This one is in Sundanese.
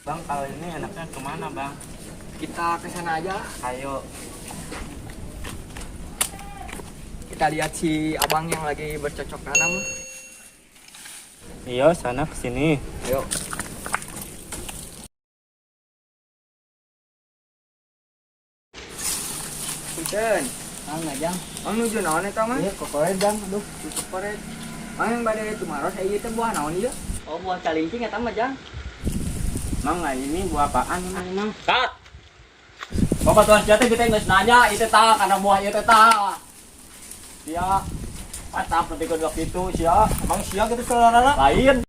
Bang, kalau ini enaknya kemana, Bang? Kita ke sana aja. Ayo. Kita lihat si abang yang lagi bercocok tanam. Iya, sana kesini. Ayo. Punten. Mang ngajang. Mang nuju naon eta, Mang? Iya, kokoret, Jang. Aduh. Nuju kokoret. Mang yang bade tumaros ieu teh buah naon ieu? Oh, buah calincing eta mah, Jang. Mang, nah ini buah apaan ini, Mang? Cut. Bapak tuan sia teh kita geus nanya ieu teh tah kana buah ieu teh tah. Sia. Mantap nepi ka waktu itu sia. Emang sia gitu saudara? Lain.